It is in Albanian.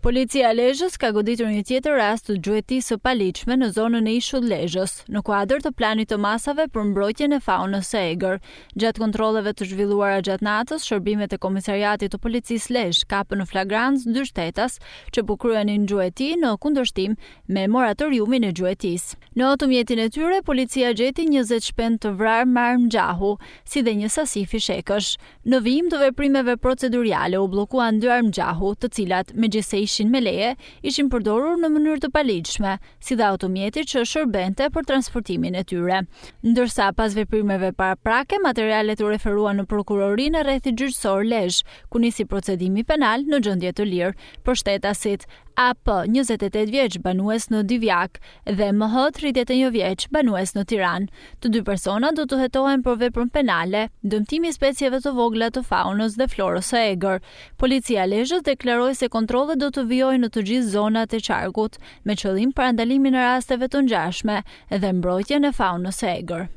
Policia e Lezhës ka goditur një tjetër rast të gjuetisë së paligjshme në zonën e Ishull Lezhës, në kuadër të planit të masave për mbrojtjen e faunës së egër. Gjatë kontrolleve të zhvilluara gjatë natës, shërbimet e Komisariatit të Policisë Lezhë kapën në flagrancë dy shtetas që po kryenin gjueti në kundërshtim me moratoriumin e gjuetisë. Në automjetin e tyre, policia gjeti 20 shpendë të vrarë me armë gjahu, si dhe një sasi fishekësh. Në vijim të veprimeve proceduriale u bllokuan dy armë gjahu, të cilat, megjithëse ishin me leje, ishin përdorur në mënyrë të paligjshme, si dhe automjeti që shërbente për transportimin e tyre. Ndërsa, pas veprimeve paraprake, materialet u referuan në Prokurorinë e Rrethit Gjyqësor Lezhë, ku nisi procedimi penal në gjendje të lirë për shtetasit AP, 28 vjeç, banues në Divjakë, dhe MH, 31 vjeç, banues në Tiranë. Të dy personat do të hetohen për veprën penale, dëmtimi i specieve të vogla të faunës dhe florës së egër. Policia e Lezhës deklaroi se kontrollet do të vijojnë në të gjithë zonat e qarkut, me qëllim parandalimin e rasteve të ngjashme dhe mbrojtjen e faunës së egër.